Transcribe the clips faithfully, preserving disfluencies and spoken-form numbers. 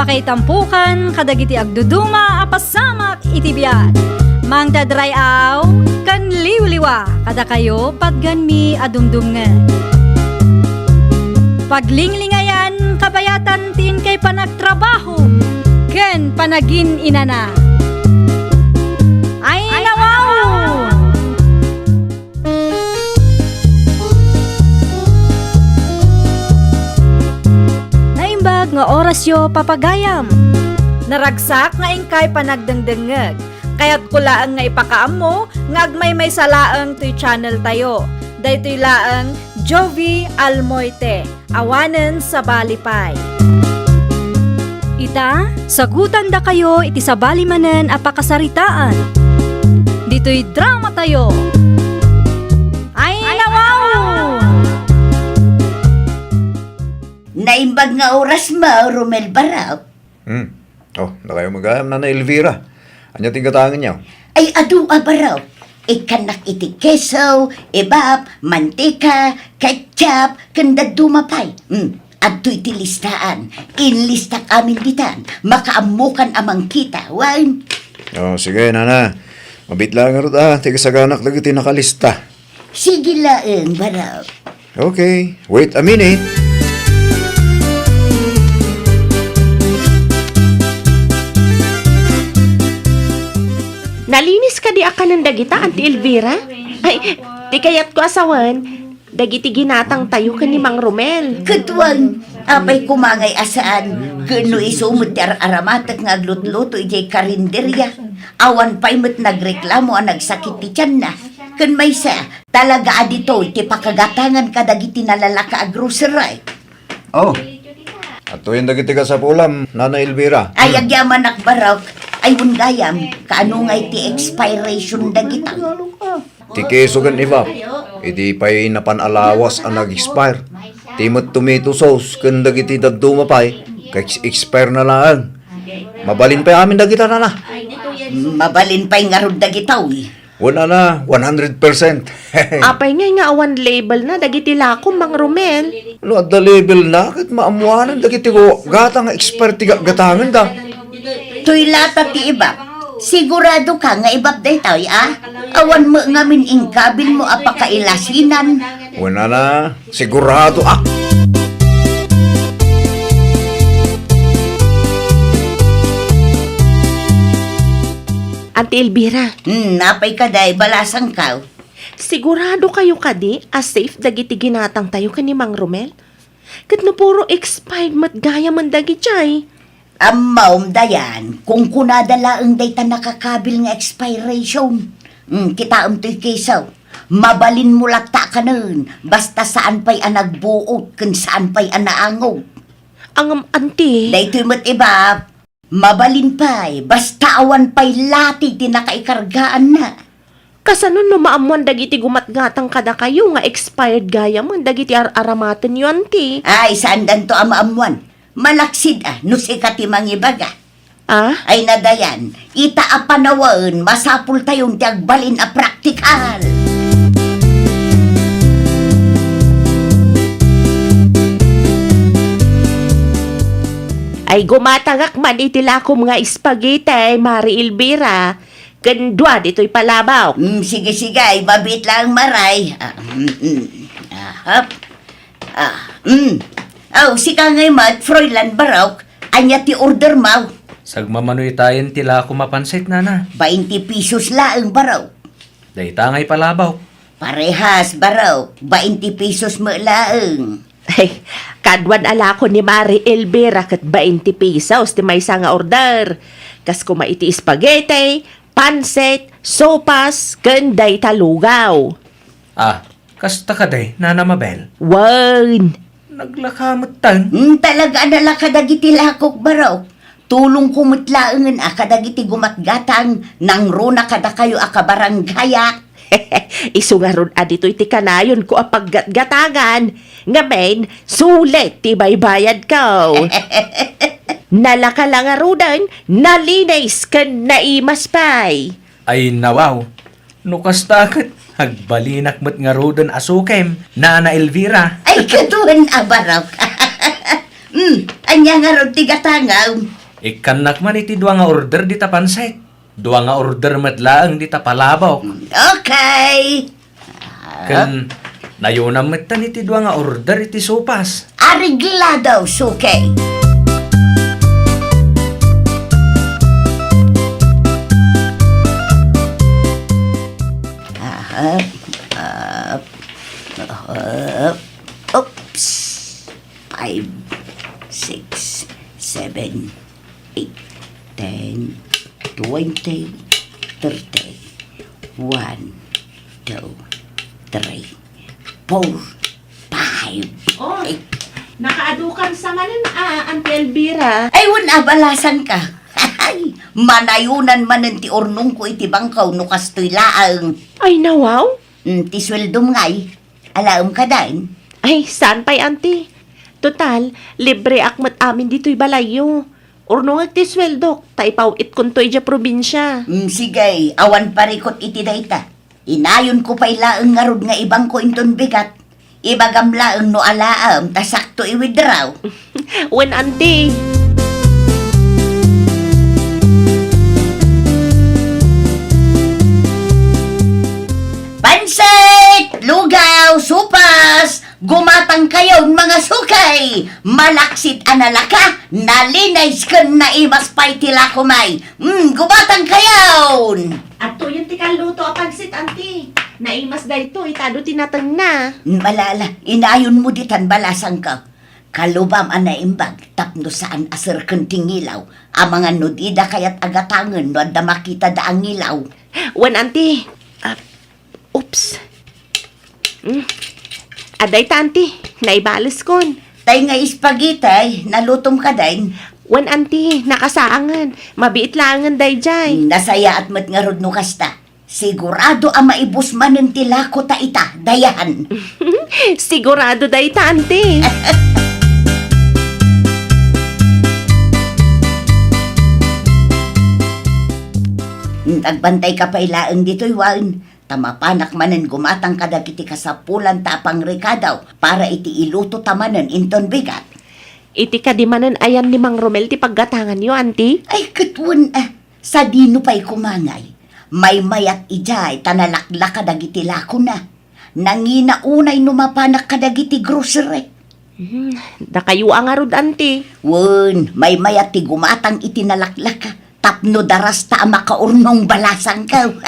Pakaitampukan kadagiti agduduma a pasamak iti biag. Mangted ray-aw ken liwliwa kadakayo patgenmi a dumdumngeg. Paglinglingayan kabayatan ti inkay panagtrabaho ken panagin-inana. Ay, nawaw! Naimbag nga orasyo, papagayam. Naragsak nga inkay panagdengdengngeg. Kayatko laeng nga ipakaammo nga agmaymaysa laeng toy channel tayo. Daytoy laeng Jovi Almoite. Awanen sabali pay. Ita, sagutandakayo iti sabali manen a pakasaritaan. Ditoy drama tayo. Ay, nawaw! Naimbag nga oras mo, Romel Barok. Hmm. Oh, dakayo met gayam, Nana Elvira. Ania ti gatangenyo? Ay, adu a barok. Ikkannak iti keso, ibap, mantika, ketchup, ken dadduma pay. Hmm. Adtoy ti listaan. Inlistak amin ditan. Makaammokan a mangkita. Wen? Oh, sige, Nana. Mabiit laeng ngarud a, ti kasaganak dagiti nakalista. Sige laeng, barok. Okay, wait a minute. Nalinis kadi a kanen dagita, Auntie Elvira? Ay, ti kayatko a sawen, dagiti ginatang tayo ken ni Mang Romel. Ket wen, apay koma ngay a saan, ken no isu met ti ar-aramatek nga aglutluto idiay karinderia. Awan pay met nagreklamo a nagsakit ti tianna. Ken maysa, talaga a ditoy ti pakagatangan kadagiti nalalaka a grocery. Oh. Adtoyen dagiti kasapulam, Nana Elvira. Ay, agyamanak, barok. Ay, wen gayam, kaano ngay ti expiration dagita? Ti keso ken ibap, idi pay napan a lawas a nag-expire. Ti met tomato sauce ken dagiti dadduma pay, ka-ex-, expire na laeng. Mabalin pay amin dagita, Nana. Mabalin pay ngarud dagita, uy. Wen a, one hundred percent. Apay ngay nga awan label na dagiti lakom, Mang Romel? No adda label na, ket maammoanan dagiti gatang nga expire ti gagatangenda. Toy lata ti ibap. Sigurado ka nga ibap daytoy, a? Awan met ngamin inkabil mo a pakailasinan. Wen a, sigurado ak. Auntie Elvira. Hmm, apay kadi, balasangko? Sigurado kayo kadi a safe dagiti ginatang tayo ken ni Mang Romel? Ket no puro expired met gayam dagiti ay? Ammom, Dayan, kunkunada laeng dayta nakakabil nga expiration. Hmm, kitaem toy keso. Mabalin mo latta a kanen, basta saan pay a nagbuot ken saan pay a naangog. Ngem, Auntie. Daytoy met ibap. Mabalin pay, basta awan pay lati ti nakaikargaanna. Kasano no maammoan dagiti gumatgatang kadakayo nga expired gayam dagiti ar-aramatenyo, Auntie? Ay, saandanto a maammoan. Malaksid a, no sika ti mangibaga. Ah? Ay, Dayan, ita a panawen, masapultayon ti agbalin a praktikal. Ay, gumatangak man iti lakom nga spaghetti, Mari Elvira. Ken dua ditoy palabok. Mm, sige, sige, ay, mabiit laeng, Mari. Ah, mm, mm. Ahap. Ah, mm. Aw, sika ngay met, Froilan Barok, ania ti order mo? Sagmamano itayen ti lakom a pansit, Nana. Bainti pesos laeng, Barok. Dayta ngay palabok. Parehas, Barok. Bainti pesos met laeng. Ay, kaduan a lako ni Mari Elvira ket bainti pesos ti maysa nga order. Kas koma iti spaghetti, pansit, sopas, ken dayta lugaw. Ah, kasta kadi, Nana Mabel? Wen. Naglaka metten? Hmm, talaga a nalaka dagiti lakok, Barok. Tulongko met laengen a kadagiti gumatgatang nangruna kadakayo a kabarangayak. Isu ngarud a ditoy ti kanayonko a paggatgatangan. Ngamin, sulit ti baybayadko. Nalaka la ngaruden, nalinis ken naimas pay. Ay, nawaw. No kasta ket, agbalinak met ngaruden a sukem, Nana Elvira. Ay, kaduan a Barok. Mm, Ania ngarud ti gatangam? Ikkannak man iti dua nga order dita pansit. Dua nga order met laeng dita palabok. Okay. Ken nayonam metten iti dua nga order iti sopas. Areglado, suki. Ahap, ahap, ahap. Oops. Five, six, seven, eight, ten, twenty, thirty. One, two, three, four, five. Oh, eight. Nakaadukam sa manen, ah, Auntie Elvira. Ay, wen a, balasangka. Ay, manayonan manen ti urnongko iti bangko no kastoy laeng. Ay, nawaw? Mm, ti sueldom ngay. Alaem kadaen? Ay, saan pay, Auntie? Total, libreak met amin ditoy balayyo. Urnongek ti sueldok, ta ipaw-itkonto idiay probinsia. Mm, sige, awan parikut iti dayta. Inayonko pay laeng ngarud nga ibangko inton bigat. Ibagam laeng no alaem, ta sakto i-withdraw. Wen, Auntie. Pansit! Lugaw! Sopas! Gumatangkayon, mga suki! Malaksid a nalaka, nalinis ken naimas pay ti lakomay. Mm, gumatangkayon! Adtoyen ti kalluto a pansit, Auntie. Naimas daytoy, ta adu ti natengna. Mm, ala, ala, inayonmo ditan, balasangko. Kalubam a naimbag tapno saan a serken ti ngilaw, amangan no dida kayat a gatangen no adda makitada a ngilaw. Wen, Auntie. Ah, oops. Mm. Adda ita, Auntie. Naibaleskon. Tay nga spaghetti, nalutom kadaen? Wen, Auntie, nakasaangen. Mabiit laengen daydiay. Mm, nasayaat met ngarud no kasta. Sigurado a maibus manen ti lako ta ita, dayan. Sigurado dayta, Auntie. Agbantayka pay laeng ditoy, wen, ta mapanak manen gumatang kadagiti kasapulanta a pangrekado para iti iluto ta manen inton bigat. Iti kadi manen ayan ni Mang Romel ti paggatanganyo, Auntie? Ay, ket wen, ah. Sadino pay koma ngay? Maymayat idiay ta nalaklaka dagiti lakona. Nangina unay no mapanak kadagiti grocery. Hmm, dakayo a ngarud, Auntie. Wen, maymayat ti gumatang iti nalaklaka tapno darasta a makaurnong, balasangko.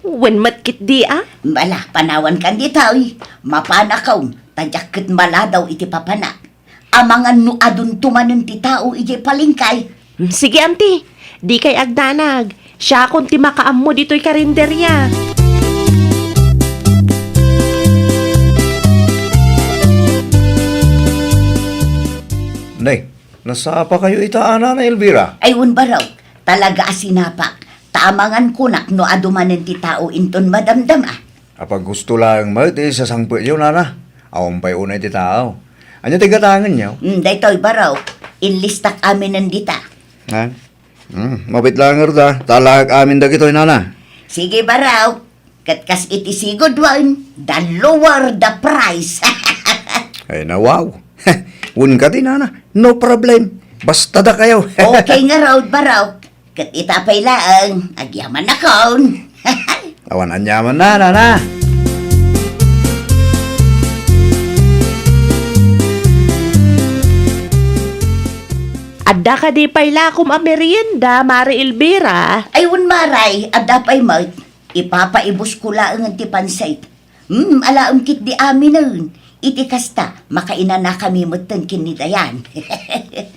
Wen met ketdi a? Bala, panawankan ditoy. Mapanakon, ta diak ket maladaw iti papanak. Amangan no adunto manen ti tao idiay palengke. Mm, sige, Auntie. Dikay agdanag. Siakon ti makaammo ditoy karinderya. Nay, nasapakayo ita a, Nana Elvira? Ay, wen, barok. Talaga a sinapak. Ta amangan kunak no adu manen ti tao inton madamdama. Apaggusto laeng met ti sasangpetyo, Nana. Awan pay unay ti tao. Ania ti gatangenyo? Mm, daytoy, barok. Inlistak aminen dita. Ha? Mm, mabiit laeng ngarud a. Talaak amin dagitoy, Nana. Sige, barok. Ket kas iti sigud wen, the lower the price. Ay, nawaw. Wen kadi, Nana. No problem. Basta dakayo. Okay ngarud, barok. Ket ita pay laeng, agyamannakon. Awan aniamanna, Nana. Adda kadi pay lakom a merienda, Mare Elvira? Ay, wen, Mare, adda pay met. Ipapaibusko laengen ti pansit. Hmm, alaem ketdi aminen. Iti kasta, makainanakami metten ken ni Dayan.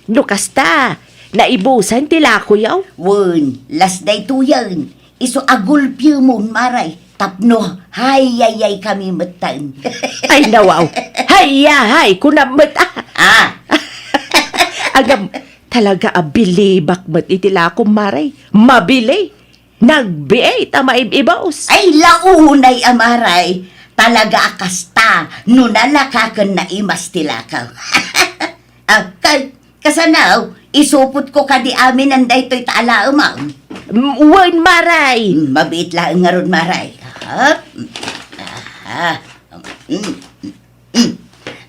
No kasta, naibusan ti lakoyo? Wen, las daytoyen. Isu a gulpiemon, Mare, tapno hayayay kami metten. Ay, nawaw. Hayahay, kunam met, ah. Ah. Agam, talaga a bilibak met iti lakom, Mare. Mabili. Nagbiit a maib-ibus. Ay, launay a, Mare. Talaga a kasta, no nalaka ken naimas ti lako. Ah, kay, kasano, isupotko kadi aminen daytoy ta alaem? Mm, wen, Mare. Mm, mabiit laeng ngarud, Mare. Aha. Aha. Mm, mm, mm.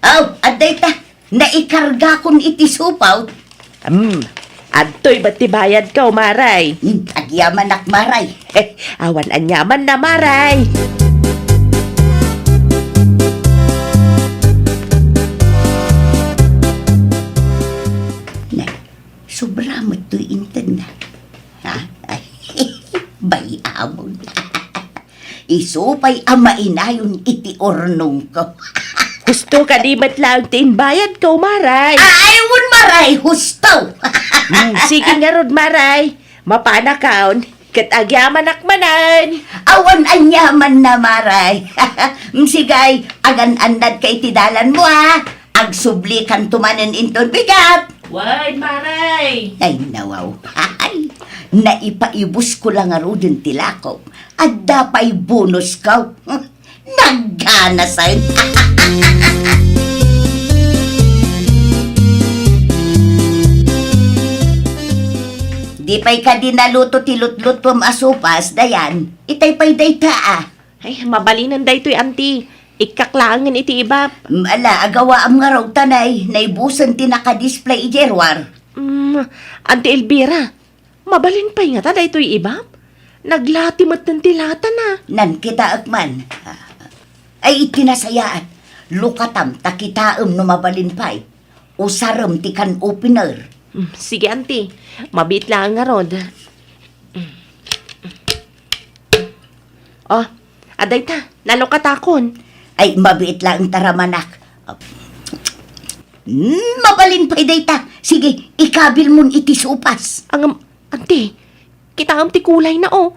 Aw, adda ita. Naikargakon iti supaw. Hmm, adtoy met ti bayadko, Maray. Hmm, agyamanak, Maray. Awan aniamanna, Maray. Na, sobra met toy intedna. Ha? Ay, bay-amon. Isu pay a mainayon iti urnongko. Husto kadi met laeng ti imbayadko, Maray? Ay, wen, Maray, husto. Hmm, sige ngarud, Maray. Mapanakon, ket agyamanak manen. Awan aniamanna, Maray. Sige, agan-annadka iti dalanmo, a. Agsublikanto manen inton bigat. Wen, Maray. Ay, nawaw. Ay, naipaibusko la ngaruden ti lako. Adda pay bonusko. Nagganasen. Di pay kadi naluto ti lutlutuem a sopas, Dayan. Itay pay dayta, a. Ay, mabalinen daytoy, Auntie. Ikkak laengen iti ibap. Mm, ala, agawaam ngarud ta nay, naibusen ti naka-display idiay ruar. Mm, Auntie Elvira, mabalin pay ngata daytoy ibap? Naglati metten ti latana. Nan, kitaek man. Ay, iti nasayaat. Lukatam ta kitaem no mabalin pay. Usarem ti can opener. Mm, sige, Auntie. Mabiit laeng ngarud. Oh, adayta, nalukatakon. Ay, mabiit laeng ta ramanak. Mm, mabalin pay dayta. Sige, ikabilmon iti sopas. Ngem, Auntie, kitaem ti kulayna, o.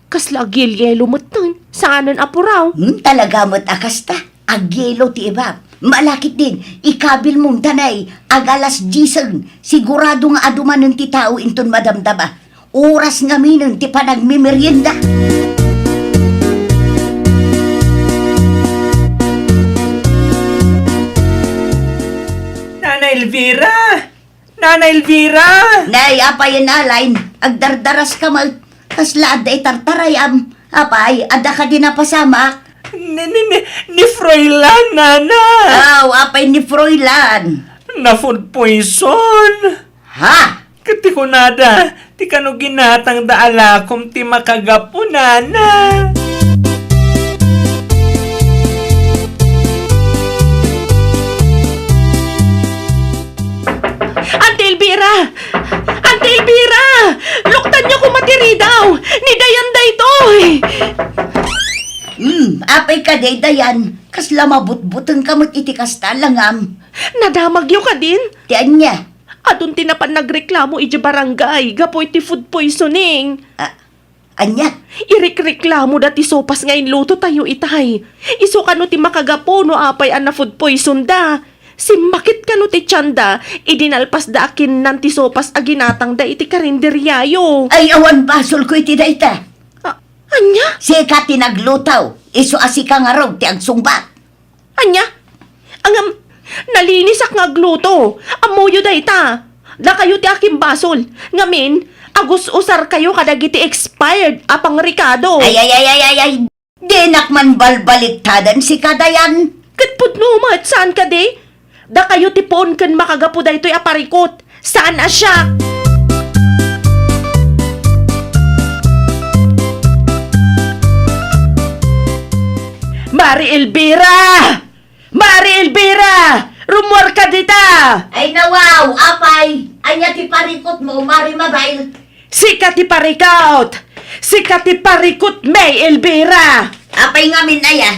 Kasla agyelyelo metten, saanen a puraw. Hmm, talaga met a kasta. Agyelo ti ibap. Malakit din, ikabilmon ta nay, ag-alas diesen, sigurado nga adu manen ti tao inton madamdama. Oras ngaminen ti panagmemerienda. Nana Elvira! Nana Elvira! Nay, apay, Alain, agdardaraska met. Kasla adda itartarayam. Apay, adda kadi napasamak? Ni, ni, ni, ni Froilan, Nana. Aw, apay ni Froilan? Na-food poison. Ha? Ket ti kunada, ti kano ginatangda a lakom ti makagapu, Nana. Auntie Elvira! Auntie Elvira! Luktanyo koma ti ridaw! Ni Dayan daytoy! Hmm, apay kadi, Dayan? Kasla mabutbutengka met iti kasta, langam. Nadamagyo kadin? Ti ania? Adun ti napan nagreklamo idiay barangay gapu iti food poisoning. A-, ania? Irikreklamoda ti sopas nga inlutotayo itay. Isu kano ti makagapu no apay a na-food poisonda. Simmakit kano ti tienda idi nalpasda a kinnan ti sopas a ginatangda iti karinderiayo. Ay, awan basolko iti dayta. A-, ania? Sika ti nagluto. Isu a sika ngarud ti agsungbat. Ania? Ngem, nalinisak nga agluto. Ammoyo dayta. Dakayo ti akimbasol. Ngamin, agus-usarkayo kadagiti expired a pangrikado. Ay, ay, ay, ay, ay, ay. Dinak man balbaliktadan sika, Dayan. Ket pudno met, saan kadi? Dakayo ti puon ken makagapu daytoy a parikot. Saan a siak? Mari Elvira! Mari Elvira! Rummuarka dita! Ay, nawaw, apay! Ania ti parikotmo, Mari Mabel? Sika ti parikot! Sika ti parikot, May Elvira! Apay ngamin aya?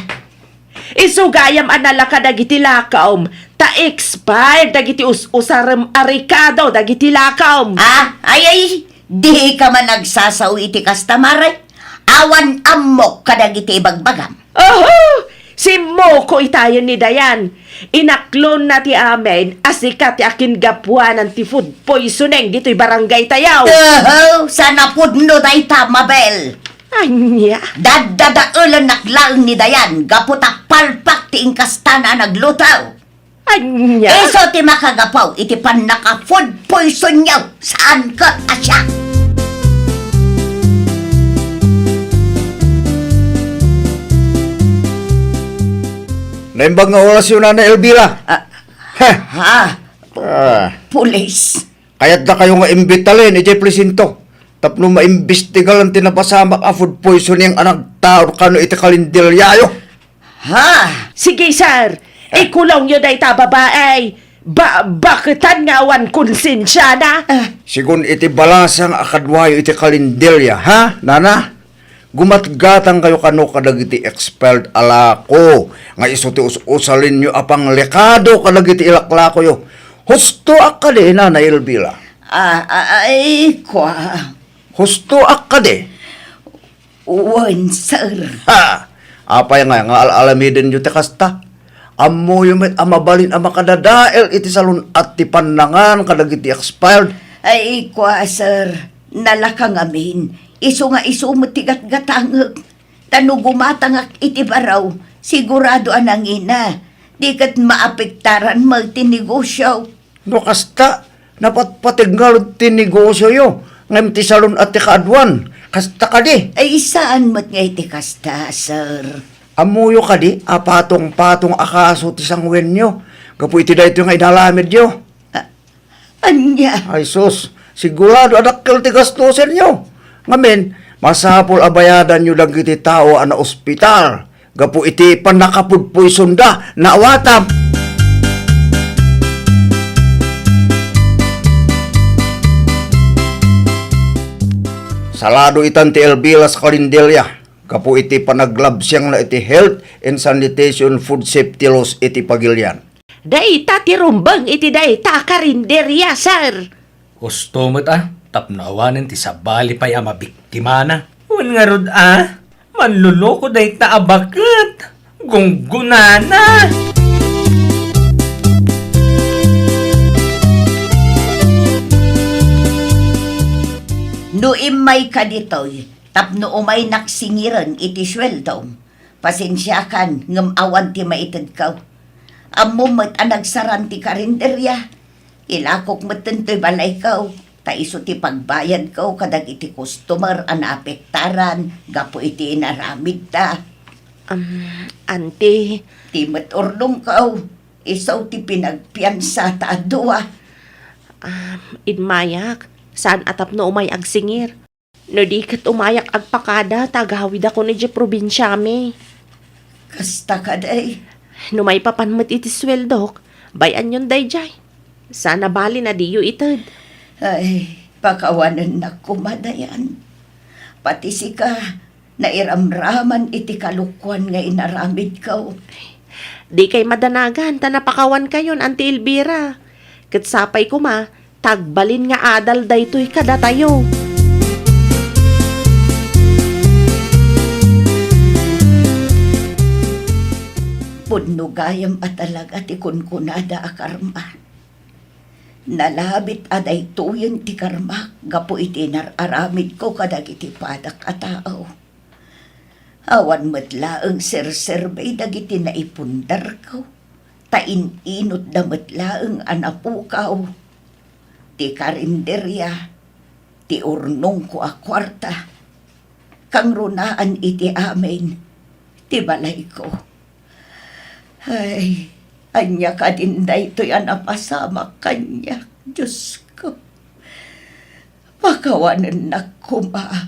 Isu gayam a nalaka dagiti lakom, ta expired dagiti us-usarem a rikado dagiti lakom. Ah, ay, ay, dika man agsasao iti kasta, Mare. Awan ammok kadagiti ibagbagam. Oho! Simmoko itayen ni Dayan. Inaklonna ti amin a sika ti akingapuanan ti food poisoning ditoy barangay tayo. Oho! Sana pudno dayta, Mabel. Ania? Daddadaelennak laeng ni Dayan gapu ta palpak ti inkastana a nagluto. Ania? Isu ti makagapu iti pannaka-food poisonyo, saan ket a siak. Naimbag nga orasyo, Nana Elvira. Ah, Heh! Ha? Ah. Pulis. Kayatdakayo nga imbitalen idiay presinto tapno maimbestigalan ti napasamak a food poisoning a nagtaud kano iti kalenderyayo. Ha? Sige, sir. Ah. Ikulongyo dayta a babae. Ba-, baketan nga awan konsensiana. Ah. Sigun iti balasang a kaduayo iti kalenderya, ha, nana? Gumatgatangkayo kano kadagiti expired a lako nga isu ti us-usalinyo a panglikado kadagiti ilaklakoyo. Husto a kadi, Nanay Elvira? Ah, ah, ay, kua. Husto a kadi? Wen, sir. Ha! Apay nga, nga al-alamidenyo ti kasta? Ammoyo met a mabalin a makadadael iti salun-at ti pannangan kadagiti expired. Ay, kua, sir. Nalaka ngamin. Isu nga isu met ti gatgatangek. Ta no gumatangak iti baro, sigurado a nangina. Di ket maapektaran met ti negosio. No kasta, napatpateg ngarud ti negosioyo, ngem ti salun-at ti kaaduan. Kasta kadi? Ay, saan met nga iti kasta, sir. Ammoyo kadi a patong-patong a kaso ti sanguenyo gapu iti daytoy nga inaramidyo? Ah, ania? Ay sus, sigurado a dakkel ti gastusenyo. Ngamin, masapul a bayadanyo dagiti tao a naospital gapu iti pannakapudpoisonda. Naawatam. Salado itan ti Elvira sa kalenderya gapu iti panaglabsiangna iti health and sanitation food safety laws iti pagilian. Dayta ti rumbeng iti dayta a karinderya, sir. Husto met a, tapno awanen ti sabali pay a mabiktimana. Wen ngarud a, manloloko dayta a baket. Gunggonana. No immayka ditoy, tapno umaynak singiren iti sueldom, pasensiakan ngem awan ti maitedko. Ammom met a nagsaran ti karinderya. Ilakok metten toy balayko, ta isu ti pagbayadko kadagiti customer a naapektaran gapu iti inaramidda. Um, Auntie. Ti met urnongko, isu ti pinagpiansata a dua. Um, immayak, saan a tapno umay agsingir. No di ket umayak agpakada ta agawidakon idiay probinsiami. Kasta kadi? No maipapan met iti sueldok, bay-anyon daydiay. Saan a balin a diyo ited. Ay, pakawanennak koma dayan. Pati sika, nairamraman iti kalokuan nga inaramidko. Dikay madanagan ta napakawankayon, Auntie Elvira. Ket sapay koma, ta agbalin nga adal daytoy kadatayo. Pudno gayam a talaga ti kunkunada a karma. Nalabit a daytoyen ti karmak gapu iti nar-aramidko kadagiti padak a tao. Awan met laeng serserbay dagiti naipundarko, ta in-inutda met laeng a napukaw ti karinderia, ti urnongko a kuarta, kangrunaan iti amin ti balayko. Ay, ania kadin daytoy a napasamak kaniak, Diosko? Pakawanennak koma.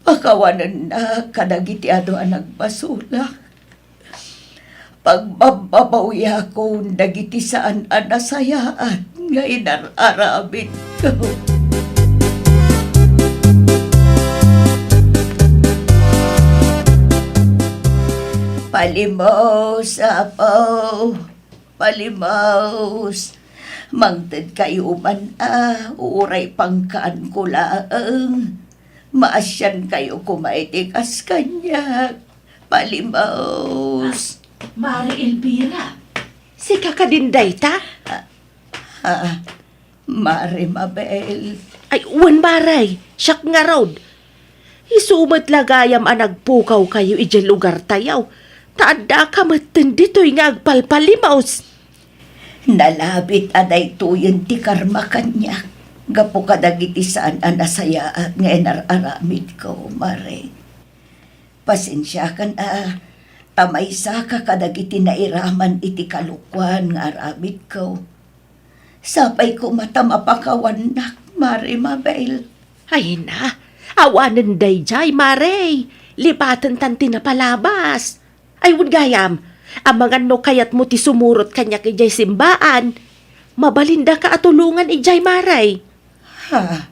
Pakawanennak kadagiti adu a nagbasolak. Pagbabbabawiakon dagiti saan a nasayaat nga inar-aramidko. Palimaw, Apo. Palimaw. Mangtedkayo man a, uray pangkaanko laeng. Maasiankayo koma iti kas kaniak. Palimaw. Mare Elvira, sika kadin dayta? Ah, ah, Mare Mabel. Ay, wen, Mare, siak ngarud. Isu met la gayam a nagpukawkayo idiay lugartayo, ta addaka metten ditoy nga agpalpalimaws. Nalabit a daytoyen ti karma kaniak gapu kadagiti saan a nasayaat nga inar-aramidko, Mare. Pasensiakan a, Ta maysaka kadagiti nairaman iti kalokuan nga aramidko. Sapay koma ta mapakawannak, Mare Mabel. Ay na, awanen daydiay, Mare. Lipaten tan ti napalabas. Ay, wen gayam, amangan no kayatmo ti sumurot kaniak idiay simbaan. Mabalindaka a tulongan idiay, Mare. Ha?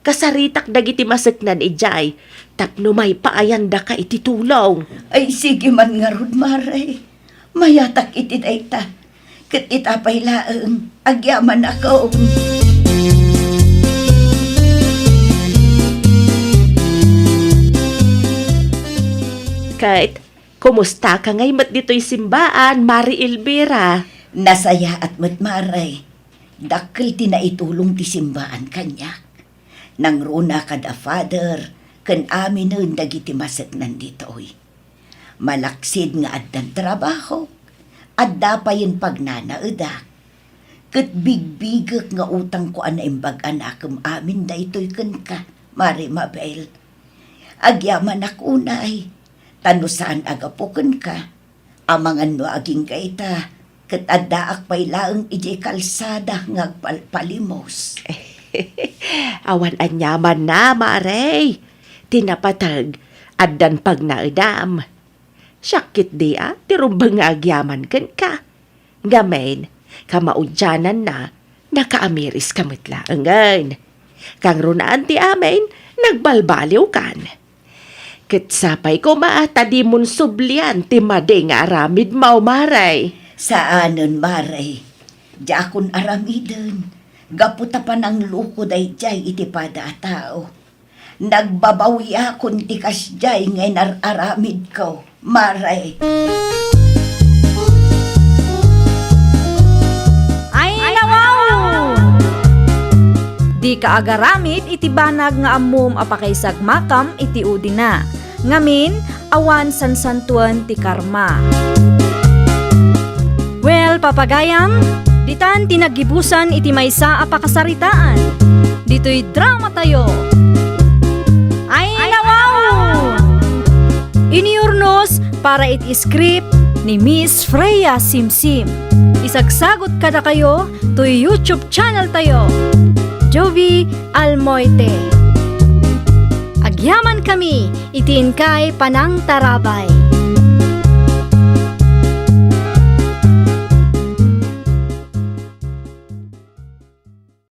Kasaritak dagiti maseknan idiay, tapno maipaayandaka iti tulong. Ay, sige man ngarud, Mare. Mayatak iti dayta. Ket ita pay laeng, agyamanak. Ket, kumustaka ngay met ditoy simbaan, Mare Elvira? Nasayaat met, Mare. Dakkel ti naitulong ti simbaan kaniak. Nangruna kada Father ken aminen dagiti maseknan ditoy. Malaksid nga addan trabahok, adda payen pagnanaedak. Ket bigbigek nga utangko a naimbag a nakem amin daytoy kenka, Mare Mabel. Agyamanak unay, ta no saan a gapu kenka, amangan no agingga ita, ket addaak pay laeng idiay kalsada nga agpalpalimos. Awan aniamanna, Mare. Ti napateg, addan pagnaedam. Siak ketdi a ti rumbeng nga agyaman kenka. Ngamin, kamaudiananna, nakaamiriska met laengen. Kangrunaan ti amin, nagbalbaliwkan. Ket sapay koma ta dimon sublian ti madi nga aramidmo, Mare. Saanen, Mare. Diakon aramiden. Gapu ta panangluko daydiay iti pada a tao. Nagbabawiakon ti kasdiay nga inar-aramidko, Mare. Ay, nawaw! Dika agaramid iti banag nga ammom a pakaisagmakam iti udina. Ngamin, awan sansantoen ti karma. Well, papagayam, ditan ti naggibusan iti maysa a pakasaritaan. Ditoy dramatayo. Ay, nawaw! Iniurnos para iti script ni Miss Freya Simsim. Isagsagot kadakayo toy YouTube channel tayo, Jovi Almoite. Agyaman kami iti inkay panangtarabay.